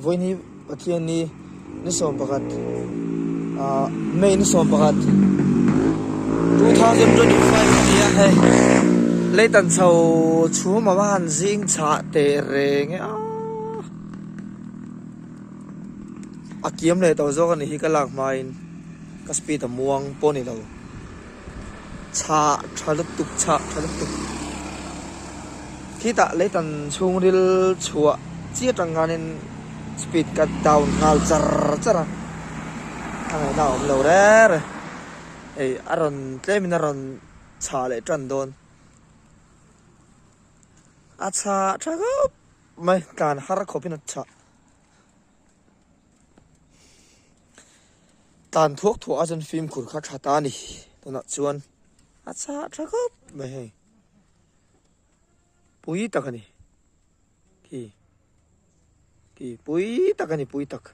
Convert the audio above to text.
Vawiin hi Pathianni ni 11 ah May ni 11 2025 a ni a hei leitan chho chhum a va han zing chhah teh reng e aaa a kiam leh tawh zawk a ni hi ka lak hmain ka speed a muang pawh a ni lo chhah tha lutuk chhah tha lutuk. Khitah leitan chhungril chhuah chiah atang khanin speed ka down nghal char char a, a ngaihna a awm lo reng reng. Hei a rawn tlemin a rawn chhah leh tan dawn. A chhah tha khawp mai, tlan har khawpin a chhah. Tlan thuak thuah a chuan fimkhur kha tha ta a ni tunah chuan a chhah tha khawp mai hei. Pui tak a ni. Khi. Khi pui tak a ni pui tak.